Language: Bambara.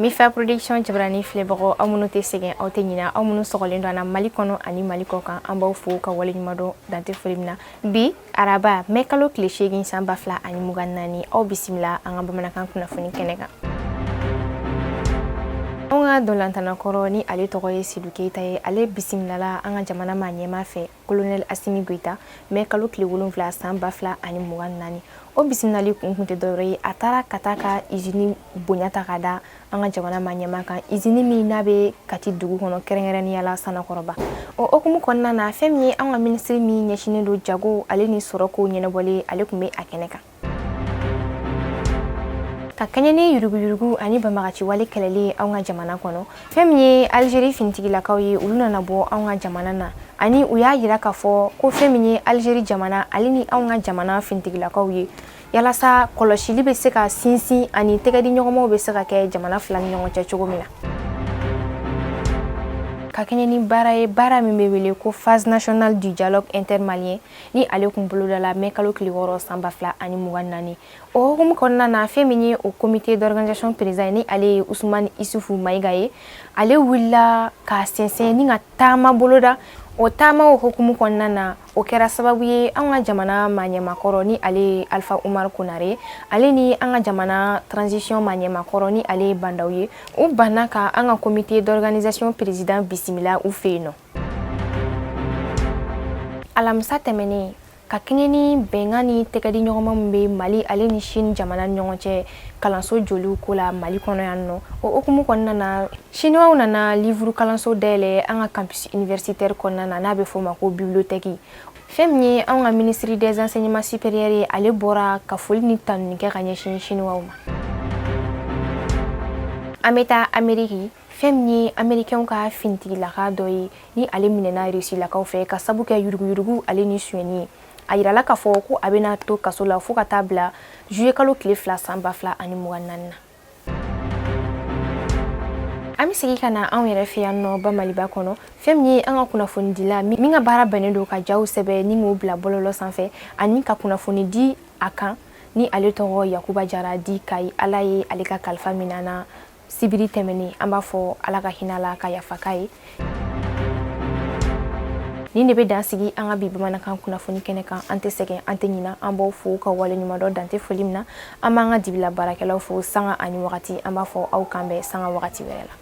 Mifa Production jabarani filɛbagaw, aw minnu tɛ sɛgɛn, aw tɛ ɲina, aw minnu sɔgɔlen don an na Mali kɔnɔ ani Mali kɔ kan, an b'aw fo ka waleɲuman dɔn dante foli min na. Bi araba, mɛ kalo tile 8 san 2024, aw bisimila an ka bamanankan kunnafoni kɛnɛ kan. Anw ka dolantanna kɔrɔ, ni ale tɔgɔ ye Sedu Keyita ye, ale bisimilala an ka jamana maa ɲɛmaa fɛ, Colonel Asimi Goïta, mɛ kalo tile 7 san 2024. O bisimilali kun tɛ dɔwɛrɛ ye, a taara ka taa ka usine bonya ta ka da an ka jamana maa ɲɛmaa kan, usine min n'a bɛ Kati dugu kɔnɔ, kɛrɛnkɛrɛnnenya la Sanakɔrɔba. O hukumu kɔnɔna na, fɛn min ye an ka minisiri min ɲɛsinnen don jago ale ni sɔrɔko ɲɛnabɔli, ale tun bɛ a kɛnɛ kan. Ka kɛɲɛ ni yuruguyurugu ani banbagaciwale kɛlɛli ye anw ka jamana kɔnɔ, fɛn min ye Alizeri finitigilakaw ye, olu nana bɔ anw ka jamana na, ani u y'a yira k'a fɔ ko fɛn min ye Alizeri jamana ale ni anw ka jamana finitigilakaw ye, yalasa kɔlɔsili bɛ se ka sinsin ani tɛgɛdi ɲɔgɔnmaw bɛ se ka kɛ jamana fila ni ɲɔgɔn cɛ cogo min na. Ka kɛɲɛ ni baara ye, baara min bɛ wele ko Phase nationale du dialogue intermalien, ni ale kun bolodala mɛ kalo tile 6 san 2024, o hukumu kɔnɔna na, fɛn min ye o comité d'organisation président ye, ni ale ye Usumani Isufu Mayiga ye, ale wulila k'a sɛnsɛn ni ka taama boloda. O taama o hukumu kɔnɔna na, o kɛra sababu ye an ka jamana maaɲɛmakɔrɔ, ni ale ye Alpha Umar Konare, ale ni an ka jamana transition maaɲɛmakɔrɔ, ni ale ye Bah N'Daw ye, u banna ka an ka comité d'organisation président bisimila u fɛ yen nɔ alamisa tɛmɛnen. Ka kɛɲɛ ni bɛnkan ni tɛgɛdi ɲɔgɔnma min bɛ Mali ale ni Chine jamana ni ɲɔgɔn cɛ kalanso joliw ko la Mali kɔnɔ yan nɔ, o hukumu kɔnɔna na, Chinois nana livre kalanso dayɛlɛ an ka campus universitaire kɔnɔna na, n'a bɛ fɔ o ma ko bibliothèque. Fɛn min ye anw ka ministre des Enseignements supérieurs ye, ale bɔra ka foli ni tanuni kɛ ka ɲɛsin Chinois ma. An bɛ taa Ameriki. Fɛn min ye Américains ka finitigilaka dɔ ye, ni ale minɛna Rusilakaw fɛ ka sabu kɛ yuruguyurugu ale ni sonyɛni ye, a yirala k'a fɔ ko a bɛna to kaso la fo ka taa bila juillet kalo tile 2 san 2024 na. An bɛ segin ka na anw yɛrɛ fɛ yan nɔ ba Maliba kɔnɔ. Fɛn min ye an ka kunnafonidila min ka baara bɛnnen don ka jaw sɛbɛn ni k'o bila bɔlɔlɔ sanfɛ ani ka kunnafoni di a kan, ni ale tɔgɔ Yakuba Jara di Kayi, Ala ye ale ka kalifa minɛ na sibiri tɛmɛnen. An b'a fɔ Ala ka hinɛ la ka yafa k'a ye. Nin de bɛ dan sigi an ka bi bamanankan kunnafoni kɛnɛ kan. An tɛ sɛgɛn, an tɛ ɲina, an b'aw fo ka waleɲuman dɔn dante foli min na. An b'an ka dibila baarakɛlaw fo sanga ani wagati. An b'a fɔ aw kan bɛn sanga wagati wɛrɛ la.